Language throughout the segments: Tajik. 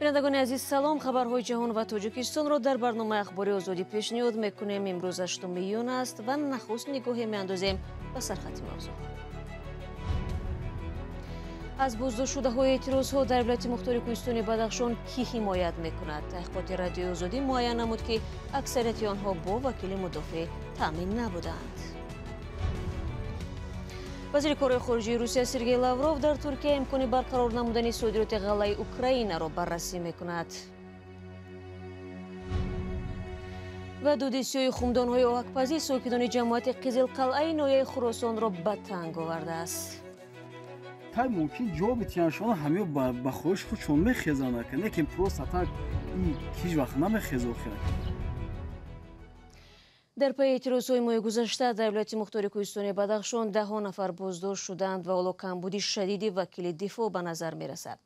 Бинандагони азиз, салом. Хабарҳои ҷаҳон ва Тоҷикистонро дар барномаи Ахбори Озодӣ пешниҳод мекунем. Имрӯз 8 июн аст ва нахуст нигоҳе меандозем ба сархати мавзӯъ. Аз боздоштшудаҳои эътирозҳо дар вилояти мухтори кӯҳистони Бадахшон кӣ ҳимоят мекунад? Таҳқиқоти Радиои Озодӣ муайян намуд, ки аксарияти онҳо бо вакили мудофеъ таъмин набуданд. Вазири корҳои хориҷии Русия Сергей Лавров дар Туркия имкони барқарор намудани содироти ғаллаи Украинаро баррасӣ мекунад. Ва дуди сиёҳи хумдонҳои оҳакпазӣ сокинони ҷамоати Қизилқалъаи ноҳияи Хуросонро ба танг овардааст. Тай мумкин ҷо битиҳанд, шумо ҳамеё ба хоҳиши худшон мехезанд, лекин просто так ҳеҷ вақт намехезад. Дар пайи эътирозҳои моҳи гузашта дар вилояти мухтори кӯҳистони Бадахшон даҳҳо нафар боздошт шуданд ва ҳоло камбуди шадиди вакили дифоъ ба назар мерасад.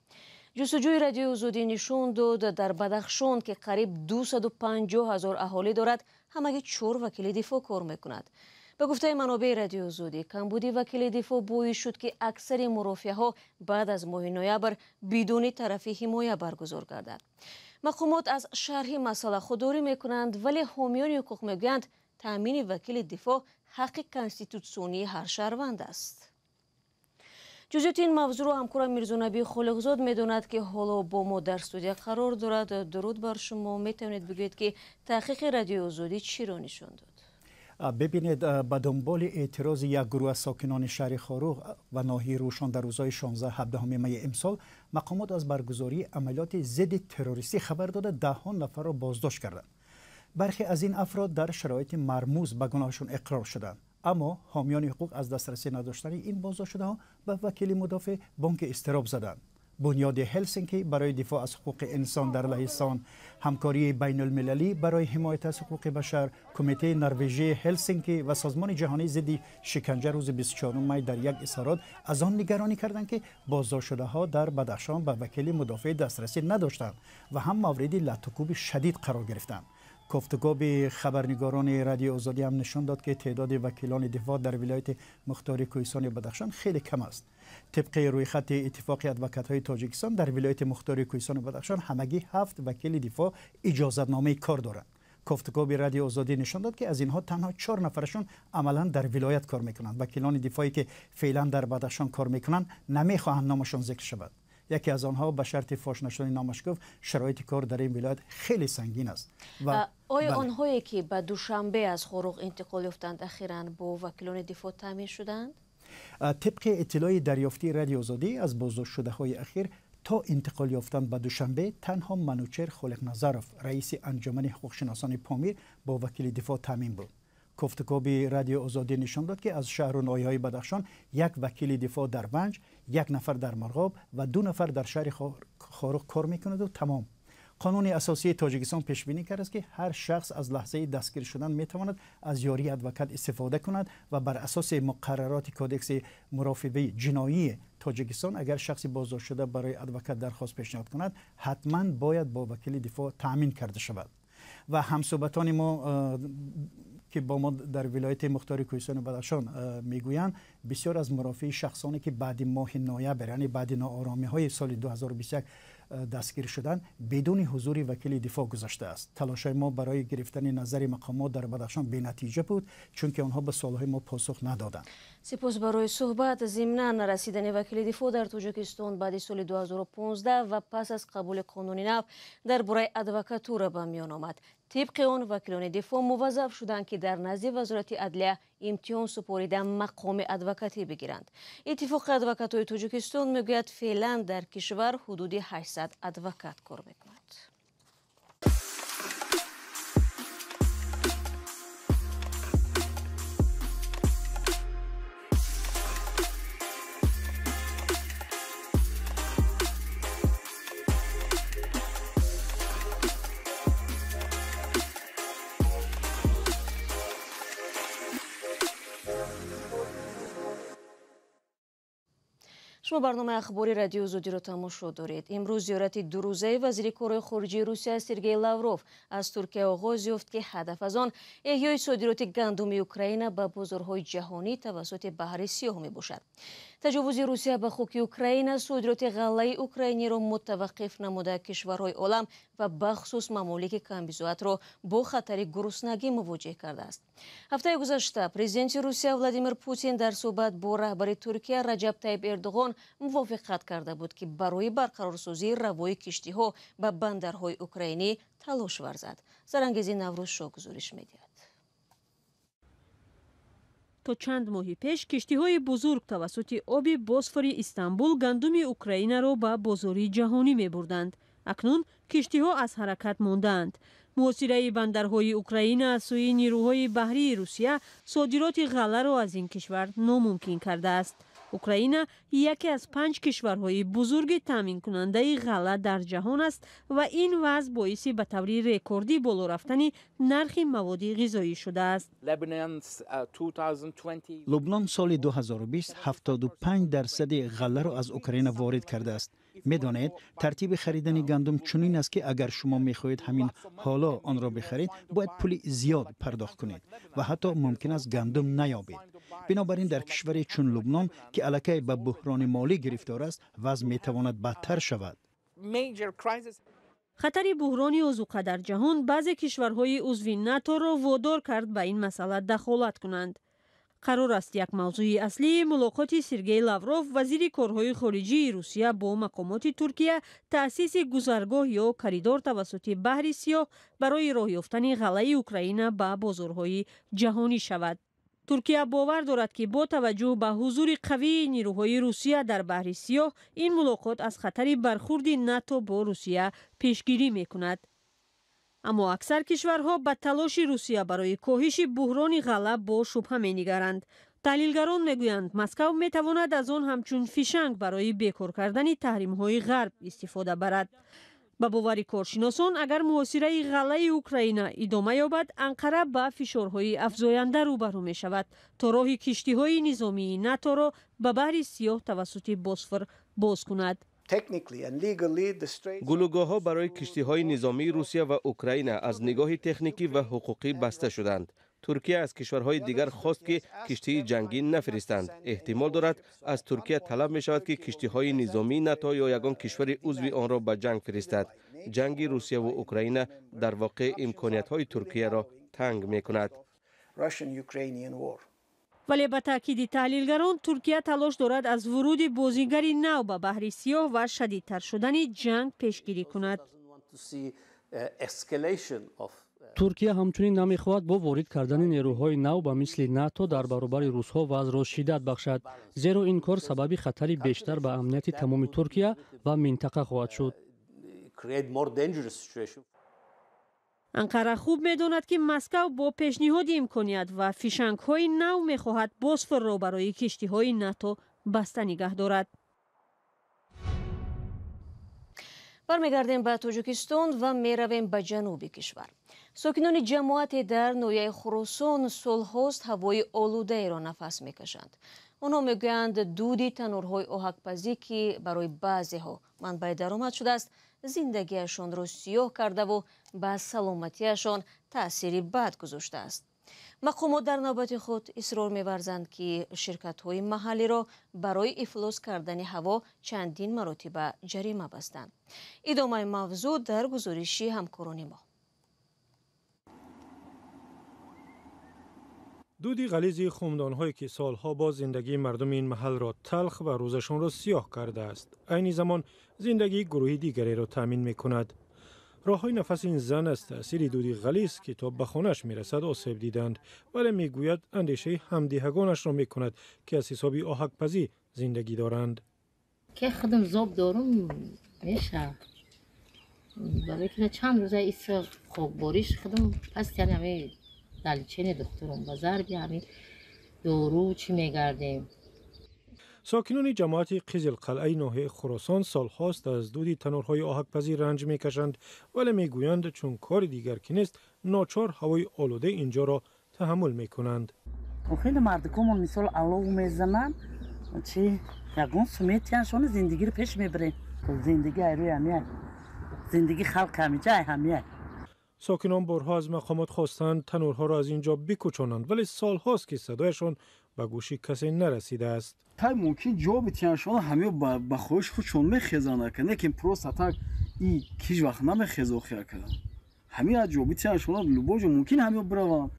Ҷустуҷӯи Радиои Озодӣ нишон дод, дар Бадахшон, ки қариб 250 ҳазор аҳолӣ дорад, ҳамагӣ 4 вакили дифоъ кор мекунад. Ба гуфтаи манобеи Радиои Озодӣ, камбуди вакили дифоъ боис шуд, ки аксари мурофиаҳо баъд аз моҳи ноябр бидуни тарафи ҳимоя баргузор гардад. Мақомот аз шарҳи масъала худдорӣ мекунанд, вале ҳомиёни ҳуқуқ мегӯянд, таъмини вакили дифоъ ҳаққи конститутсионии ҳар шаҳрванд аст. Ҷузъиёти ин мавзӯъро ҳамкорам Мирзонаби Холиқзод медонад, ки ҳоло бо мо дар студия қарор дорад. Дуруд бар шумо. Метавонед бигӯед, ки таҳқиқи Радиои Озодӣ чиро нишон дод? Бибинед, ба дунболи эътирози як гурӯҳ аз сокинони шаҳри Хоруғ ва ноҳияи Рӯшон дар рӯзҳои 16-17 майи имсол мақомот аз баргузории амалиёти зидди террористӣ хабар дода, даҳҳо нафарро боздошт карданд. Бархе аз ин афрод дар шароити мармуз ба гуноҳашон иқрор шуданд, аммо ҳомиёни ҳуқуқ аз дастрасӣ надоштани ин боздоштшудаҳо ба вакили мудофеъ бонки изтироб заданд. Бунёди Ҳелсинки барои дифоъ аз ҳуқуқи инсон дар Лаҳистон, ҳамкории байналмилалӣ барои ҳимоят аз ҳуқуқи башар, кумитаи Норвежии Ҳелсинки ва Созмони ҷаҳонии зидди шиканҷа рӯзи 24 май дар як изҳорот аз он нигаронӣ карданд, ки боздоштшудаҳо дар Бадахшон ба вакили мудофеъ дастрасӣ надоштанд ва ҳам мавриди латукӯби шадид қарор гирифтанд. Кофтукоби хабарнигорони Радиои Озодӣ ҳам нишон дод, ки теъдоди вакилони дифоъ дар вилояти мухтори кӯҳистони Бадахшон хеле кам аст. Тибқи рӯйхати Иттифоқи адвокатҳои Тоҷикистон дар вилояти мухтори кӯҳистони Бадахшон ҳамагӣ 7 вакили дифоъ иҷозатномаи кор доранд. Кофтукоби Радиои Озодӣ нишон дод, ки аз инҳо танҳо 4 нафарашон амалан дар вилоят кор мекунанд. Вакилони дифоъе ки феълан дар Бадахшон кор мекунанд, намехоҳанд номашон зикр шавад. Яке аз онҳо ба шарти фош нашудани номаш гуфт, шароити кор дар ин вилоят хеле сангин аст. Оё онҳое ки ба Душанбе аз Хоруғ интиқол ёфтанд, ахиран бо вакилони дифоъ таъмин шуданд? Тибқи иттилои дарёфтии Радиои Озодӣ аз боздоштшудаҳои ахир то интиқол ёфтан ба Душанбе танҳо Манучер Холиқназаров, раиси анҷумани ҳуқуқшиносони Помир, бо вакили дифоъ таъмин буд. Кофтукоби Радиои Озодӣ нишон дод, ки аз шаҳру ноҳияҳои Бадахшон як вакили дифоъ дар Ванҷ, як нафар дар Марғоб ва 2 нафар дар шаҳри Хоруғ кор мекунаду тамом. Қонуни асосии Тоҷикистон пешбинӣ кардааст, ки ҳар шахс аз лаҳзаи дастгир шудан метавонад аз ёрии адвокат истифода кунад ва бар асоси муқаррароти Кодекси мурофиаи ҷиноии Тоҷикистон агар шахси боздоштшуда барои адвокат дархост пешниҳод кунад, ҳатман бояд бо вакили дифоъ таъмин карда шавад. Ва ҳамсӯҳбатони мо ки бо мо дар вилояти мухтори кӯҳистони Бадахшон мегӯянд, бисёр аз мурофиаи шахсоне ки баъди моҳи ноябр, яъне баъди нооромиҳои соли 2021 дастгир шуданд, бидуни ҳузури вакили дифоъ гузаштааст. Талошҳои мо барои гирифтани назари мақомот дар Бадахшон бенатиҷа буд, чунки онҳо ба суолҳои мо посух надоданд. Сипос барои суҳбат. Зимнан нарасидани вакили дифоъ дар Тоҷикистон баъди соли 2015 ва пас аз қабули қонуни нав дар бораи адвокатура ба миён омад. Тибқи он вакилони дифоъ муваззаф шуданд, ки дар назди Вазорати адлия имтиҳон супорида мақоми адвокатӣ бигиранд. Иттифоқи адвокатҳои Тоҷикистон мегӯяд, феълан дар кишвар ҳудуди 800 адвокат кор мекунад. Шумо барномаи ахбори Радиои Озодиро тамошо доред. Имрӯз зиёрати дурӯзаи вазири корҳои хориҷии Русия Сергей Лавров аз Туркия оғоз ёфт, ки ҳадаф аз он эҳёи содироти гандуми Украина ба бозорҳои ҷаҳонӣ тавассути Баҳри Сиёҳ мебошад. Таҷовузи Русия ба хоки Украина содироти ғаллаи украиниро мутаваққиф намуда, кишварҳои олам ва бахусус мамолики камбизоатро бо хатари гуруснагӣ мувоҷеҳ кардааст. Ҳафтаи гузашта президенти Русия Владимир Путин дар суҳбат бо раҳбари Туркия Раҷаб Тайиб Эрдоғон мувофиқат карда буд, ки барои барқарорсозии равои киштиҳо ба бандарҳои украинӣ талош варзад. Зарангези Наврӯзшо гузориш медиҳад. То чанд моҳи пеш киштиҳои бузург тавассути оби Босфори Истанбул гандуми Украинаро ба бозори ҷаҳонӣ мебурданд. Акнун киштиҳо аз ҳаракат мондаанд. Муҳосираи бандарҳои Украина аз сӯи нирӯҳои баҳрии Русия содироти ғалларо аз ин кишвар номумкин кардааст. Украина яке аз 5 кишварҳои бузурги таъминкунандаи ғалла дар ҷаҳон аст ва ин вазъ боиси ба таври рекордӣ боло рафтани нархи маводи ғизоӣ шудааст. Лубнон соли 2020 75% ғалларо аз Украина ворид кардааст. Медонед, тартиби харидани гандум чунин аст, ки агар шумо мехоҳед ҳамин ҳоло онро бихаред, бояд пули зиёд пардохт кунед ва ҳатто мумкин аст гандум наёбед. Бинобар ин дар кишваре чун Лубнон, ки аллакай ба буҳрони молӣ гирифтор аст, вазъ метавонад бадтар шавад. Хатари буҳрони озуқа дар ҷаҳон баъзе кишварҳои узви НАТОро водор кард ба ин масъала дахолат кунанд. Қарор аст як мавзӯи аслии мулоқоти Сергей Лавров, вазири корҳои хориҷии Русия, бо мақомоти Туркия таъсиси гузаргоҳ ё коридор тавассути Баҳри Сиёҳ барои роҳ ёфтани ғаллаи Украина ба бозорҳои ҷаҳонӣ шавад. Туркия бовар дорад, ки бо таваҷҷӯҳ ба ҳузури қавии нирӯҳои Русия дар Баҳри Сиёҳ ин мулоқот аз хатари бархурди НАТО бо Русия пешгирӣ мекунад. Аммо аксар кишварҳо ба талоши Русия барои коҳиши буҳрони ғалла бо шубҳа менигаранд. Таҳлилгарон мегӯянд, Москав метавонад аз он ҳамчун фишанг барои бекор кардани таҳримҳои ғарб истифода барад. Ба бовари коршиносон, агар муҳосираи ғаллаи Украина идома ёбад, Анқара ба фишорҳои афзоянда рӯбарӯ мешавад, то роҳи киштиҳои низомии НАТОро ба Баҳри Сиёҳ тавассути Босфор боз кунад. Гулӯгоҳҳо барои киштиҳои низомии Русия ва Украина аз нигоҳи техникӣ ва ҳуқуқӣ баста шуданд. Туркия аз кишварҳои дигар хост, ки киштии ҷангӣ нафиристанд. Эҳтимол дорад, аз Туркия талаб мешавад, ки киштиҳои низомии НАТО ё ягон кишвари узви онро ба ҷанг фиристад. Ҷанги Русияву Украина дар воқеъ имкониятҳои Туркияро танг мекунад. Вале ба таъкиди таҳлилгарон, Туркия талош дорад аз вуруди бозигари нав ба Баҳри Сиёҳ ва шадидтар шудани ҷанг пешгирӣ кунад. Туркия ҳамчунин намехоҳад бо ворид кардани нерӯҳои нав ба мисли НАТО дар баробари русҳо вазъро шиддат бахшад, зеро ин кор сабаби хатари бештар ба амнияти тамоми Туркия ва минтақа хоҳад шуд. Анқара хуб медонад, ки Москав бо пешниҳоди имконият ва фишангҳои нав мехоҳад Босфорро барои киштиҳои НАТО баста нигаҳ дорад. Бармегардем ба Тоҷикистон ва меравем ба ҷануби кишвар. Сокинони ҷамоате дар ноҳияи Хуросон солҳост ҳавои олудаеро нафас мекашанд. Онҳо мегӯянд, дуди танурҳои оҳакпазӣ, ки барои баъзеҳо манбаи даромад шудааст, зиндагиашонро сиёҳ кардаву ба саломатиашон таъсири бад гузоштааст. Мақомот дар навбати худ исрор меварзанд, ки ширкатҳои маҳаллиро барои ифлос кардани ҳаво чандин маротиба ҷарима бастанд. Идомаи мавзӯъ дар гузориши ҳамкорони мо. Дуди ғализи хумдонҳое, ки солҳо боз зиндагии мардуми ин маҳалро талх ва рӯзашонро сиёҳ кардааст, айни замон зиндагии гурӯҳи дигареро таъмин мекунад. Роҳҳои нафаси ин зан аз таъсири дуди ғализ, ки то ба хонааш мерасад, осеб диданд, вале мегӯяд, андешаи ҳамдиҳагонашро мекунад, ки аз ҳисоби оҳакпазӣ зиндагӣ доранд. Ки худам зоб дорум, меша барои ки чанд рӯза иса хокбориш худам пас яъне ҳами далчени духтурум ба зарби ҳами дору чӣ мегардем. Сокинони ҷамоати Қизилқалъаи ноҳияи Хуросон солҳост аз дуди танурҳои оҳакпазӣ ранҷ мекашанд, вале мегӯянд, чун кори дигар ки нест, ночор ҳавои олудаи инҷоро таҳаммул мекунанд. Хеле мардикомон мисол алов мезананд, Чи ягон суметияншона зиндагиро пеш мебарем. Зиндагӣ айрӯи ҳамия, зиндагии халқ ҳамиҷа ай ҳамия. Сокинон борҳо аз мақомот хостанд танурҳоро аз ин ҷо бикӯчонанд, вале солҳост, ки садояшон ба гӯши касе нарасидааст. Тай мумкин ҷо битияншона ҳамиё ба хоҳиши худшон мехезанд ака, не ки просто так и ҳеҷ вақт намехеза охи ака. Ҳамиа ҷо битияншона любой ҷо мумкин ҳамиё бираванд.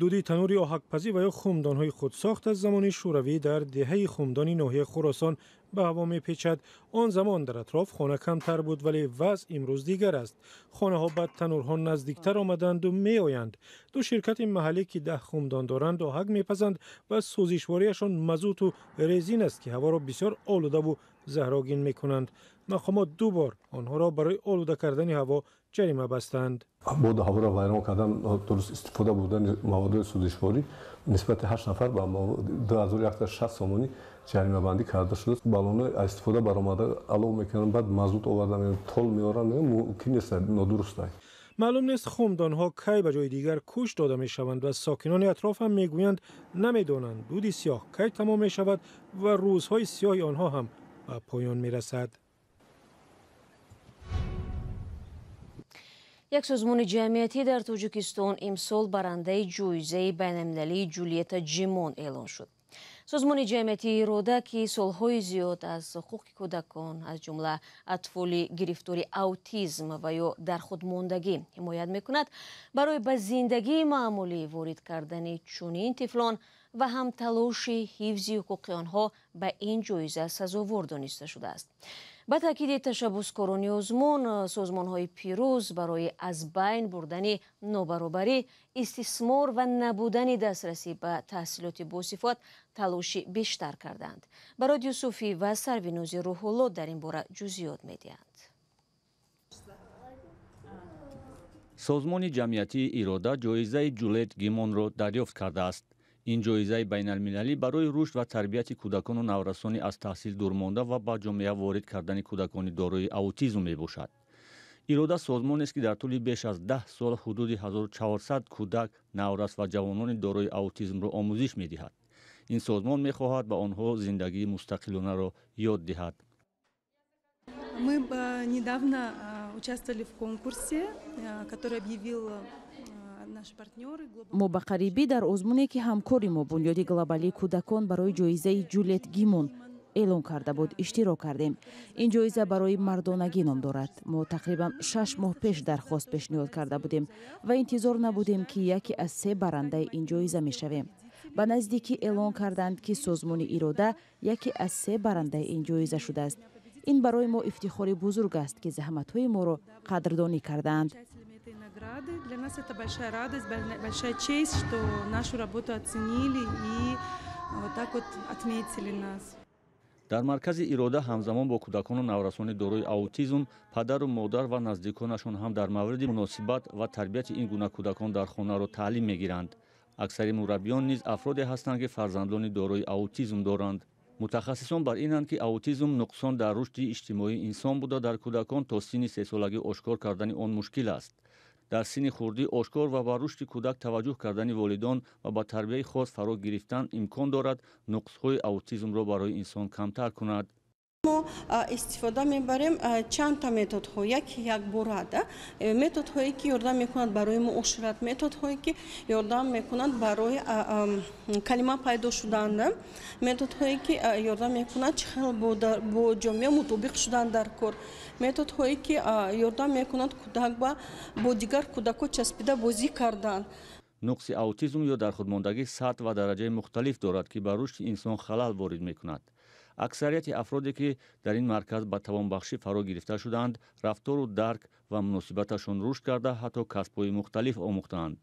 Дуди танури оҳакпазӣ ва ё хумдонҳои худсохт аз замони Шӯравӣ дар деҳаи Хумдони ноҳияи Хуросон ба ҳаво мепечад. Он замон дар атроф хона камтар буд, вале вазъ имрӯз дигар аст. Хонаҳо ба танурҳо наздиктар омаданду меоянд. Ду ширкати маҳаллӣ, ки 10 хумдон доранд, оҳак мепазанд ва сӯзишвориашон мазуту резин аст, ки ҳаворо бисёр олудаву заҳрогин мекунанд. Мақомот ду бор онҳоро барои олуда кардани ҳаво ҷарима бастанд. Боду ҳаворо вайрон кардан, дуруст истифода бурдани маводҳои сӯзишворӣ нисбати ҳашт нафар ба 2160 сомонӣ ҷаримабандӣ карда шудааст. Баллонҳои аз истифода баромада алов мекунанд, баъд мазут оварда, тол меоранд, мумкин нест, нодуруст аст. Маълум нест, хумдонҳо кай ба ҷои дигар кӯч дода мешаванд ва сокинони атроф ҳам мегӯянд, намедонанд, дуди сиёҳ кай тамом мешавад ва рӯзҳои сиёҳи онҳо ҳам ба поён мерасад. Як созмони ҷамъиятӣ дар Тоҷикистон имсол барандаи ҷоизаи байналмилалии Ҷулиета Ҷимон эълон шуд. Созмони ҷамъиятии Ирода, ки солҳои зиёд аз ҳуқуқи кӯдакон, аз ҷумла атфоли гирифтори аутизм ва ё дар худмондагӣ ҳимоят мекунад, барои ба зиндагии маъмулӣ ворид кардани чунин тифлон ва ҳам талоши ҳифзи ҳуқуқи онҳо ба ин ҷоиза сазовор дониста шудааст. Ба таъкиди ташаббускорони озмун, созмонҳои пирӯз барои аз байн бурдани нобаробарӣ, истисмор ва набудани дастрасӣ ба таҳсилоти босифат талоши бештар карданд. Барод Юсуфӣ ва Сарвинози Рӯҳулло дар ин бора ҷузъиёт медиҳанд. Созмони ҷамъиятии Ирода ҷоизаи Ҷулет Гимонро дарёфт кардааст. Ин ҷоизаи байналмилалӣ барои рушд ва тарбияти кӯдакону наврасони аз таҳсил дурмонда ва ба ҷомеа ворид кардани кӯдакони дорои аутизм мебошад. Ирода созмонест, ки дар тӯли беш аз 10 сол ҳудуди 1400 кӯдак, наврас ва ҷавонони дорои аутизмро омӯзиш медиҳад. Ин созмон мехоҳад ба онҳо зиндагии мустақилонаро ёд диҳад. Мы недавно участвовали в конкурсе, который объявил Мо ба қарибӣ дар озмуне, ки ҳамкори мо, Бунёди глобалии кӯдакон, барои ҷоизаи Ҷулет Гимон эълон карда буд, иштирок кардем. Ин ҷоиза барои мардонагӣ ном дорад. Мо тақрибан 6 моҳ пеш дархост пешниҳод карда будем ва интизор набудем, ки яке аз се барандаи ин ҷоиза мешавем. Ба наздикӣ эълон карданд, ки созмони Ирода яке аз се барандаи ин ҷоиза шудааст. Ин барои мо ифтихори бузург аст, ки заҳматҳои моро қадрдонӣ кардаанд. Награды. Для нас это большая радость, большая честь, что нашу работу оценили и вот так вот отметили нас. Дар маркази Ирода ҳамзамон бо кӯдакону наврасони дорои аутизм падару модар ва наздиконашон ҳам дар мавриди муносибат ва тарбияти ин гуна кӯдакон дар хонаро таълим мегиранд. Аксари мураббиён низ афроде ҳастанд, ки фарзандони дорои аутизм доранд. Мутахассисон бар инанд, ки аутизм нуқсон дар рушди иҷтимоии инсон буда, дар кӯдакон то синни сесолагӣ ошкор кардани он мушкил аст. Дар синни хурдӣ ошкор ва ба рушди кӯдак таваҷҷӯҳ кардани волидон ва ба тарбияи хос фаро гирифтан имкон дорад нуқсҳои аутизмро барои инсон камтар кунад. Мо истифода мебарем чандта методҳо, яке якборада, методҳое, ки ёрдам мекунад барои муошират, методҳое, ки ёрдам мекунад барои калима пайдо шудан, методҳое, ки ёрдам мекунад чӣ хел бо ҷомеа мутобиқ шудан дар кор, методҳое, ки ёрдам мекунад кӯдак ба бо дигар кӯдакҳо часпида бозӣ кардан. Нуқси аутизм ё дархудмондагӣ сатҳ ва дараҷаи мухталиф дорад, ки ба рушди инсон халал ворид мекунад. Аксарияти афроде, ки дар ин марказ ба тавонбахшӣ фаро гирифта шудаанд, рафтору дарк ва муносибаташон рушд карда, ҳатто касбҳои мухталиф омӯхтаанд.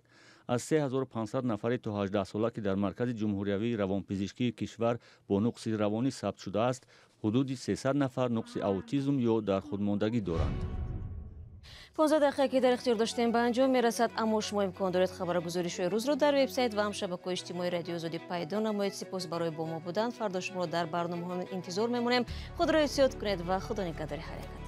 Аз 3500 нафари то 18сола, ки дар маркази ҷумҳуриявии равонпизишкии кишвар бо нуқси равонӣ сабт шудааст, ҳудуди 300 нафар нуқси аутизм ё дархудмондагӣ доранд. 15 дақиқа, ки дар ихтиёр доштем, ба анҷом мерасад, аммо шумо имкон доред хабару гузоришҳои рӯзро дар вебсайт ва ҳам шабакаҳои иҷтимоии Радиои Озодӣ пайдо намоед. Сипос барои бо мо будан. Фардо шуморо дар барномаҳо интизор мемонем. Худро эҳтиёт кунед ва Худо нигаҳдори ҳар як.